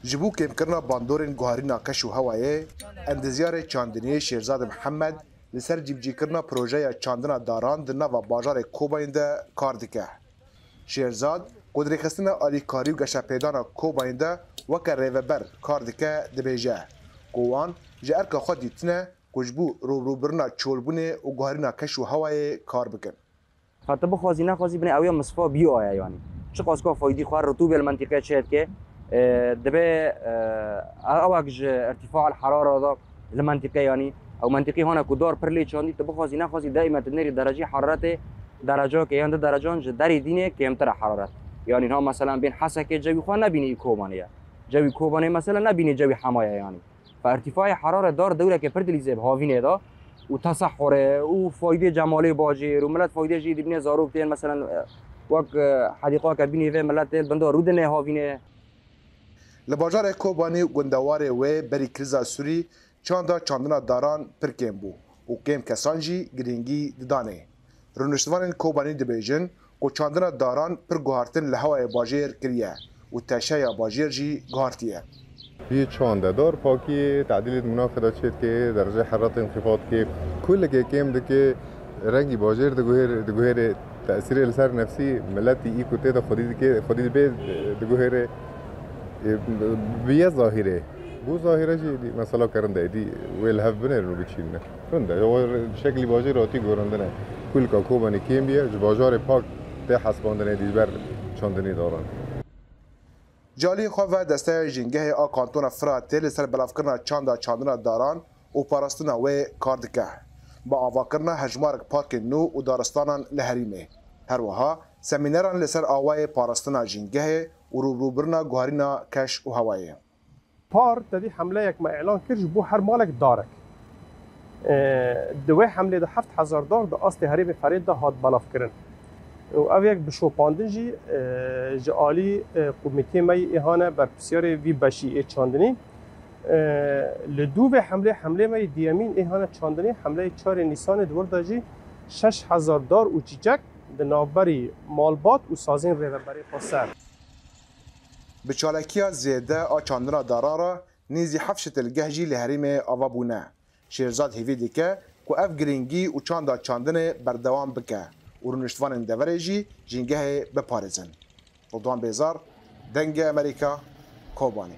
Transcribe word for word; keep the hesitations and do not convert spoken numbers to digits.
Ji bo kêmkirina bandorên guharîna keş û hewayê, endezyarê çandiniyê Şêrzad Mihemed li ser cîbicîkirina projeya çandina daran di nava bajarê Kobanê de kar dike. Şêrzad, ku di rêxistina alîkarî û geşepêdana Kobanê de weke rêveber kar dike, dibêje ku wan ji erka xwe dîtine ku ji bo rûbirûbirina çolbûnê û guharîna keş û hewayê kar bikin. Ka tu bixwazî nexwazî binê ew ya misfa bî aya yanî. Çiqas ka faydî xwe rutûbê li mentîqê çêdike, e, dibê, e, ewek ji irtîfa el herara da li mentîqê yanî. Ew mentîqî hane ku dar pir lê çandî, tu bixwazî nexwazî daîme tu nêrî derecî heraretê derecake yan di derecan ji derî dînê kêmtir e heraret. Yanî niha meselan bên Hesekê cewî xwe nebînî î Kobanê ye. Cewî Kobanê mesela nebînî cewî Hemaya yanî. Fe irtîfayê herare dar dewreke pir dilîzê bi havînê da û tesehurê û faydê cemalê bacêr û milet faydê jî dibîne zarok tên, meselen, e, wek, e, hedîqake bînê vê milet tê li binda rûdinê havînê. Li bajarê Kobanî û gundewarê wê berî krîza Sûrî çanda çandina daran pir kêm bû û kêm kesan jî girîngî didanê. Rûniştvanên Kobanî dibêjin ku çandina daran pir guhartin li hewayê bajêr kiriye û teşeya bajêr jî guhartiye. Vî çandedar pakî tedîlê di munaxê de çêdike, derecê heratê înxifat dike, kulekê kêm dike, rengî bajêr diguhêr-, diguhêrê, tesîrê li ser nefsî miletî î ku tê de xwedî dike, xwedî dibê diguhêrê, e, biye zahîrê. Bû zahîre jî dî mesela kirin de êdî wê li hev binêrin û biçînine. Rind e, ew şeklî bajêr hatî gorandine. Kulka Kobanî kêm bîye, ji bajarê pak tê hesbandinê dî ji ber çandinî daran. Ji aliyê xwe ve desteya Jîngehê a Kantona Firatê li ser belavkirina çanda çandina daran û parastina wê kar dike. Bi avakirina hejmarek parkên nû û daristanan li herêmê. Her wiha semîneran li ser awayê parastina jîngehê û rûbirûbirina guharîna keş û hewayê. Par tevî hemleyek me îlan kir ji bo her malek darek. E, di wê hemlê de heft hezar dar di astê herêmê Ferêt de hat belavkirin. Û ev yek bi şopandin jî, e, ji alî, e, komîtê me yê êhane berpirsiyarê vî beşî ê çandinî. E, li dû vê hemlê, hemlê me yê diyemîn êhane çandinî, hemleyê çarê Nîsanê di wir de jî şeş hezar dar û çîçek di navberî malbat û sazên rêveberê xwe ser. Bi çalakiya zêde a çandina daran re nêzî heft şitilgeh jî li herêmê ava bûne. Şêrzad hêvî dike ku ev girîngî û çanda çandinê berdewam bike û rûniştvanên deverê jî jîngehê biparêzin. Ridwan Bêzar, Dengê Amerîka, Kobanê.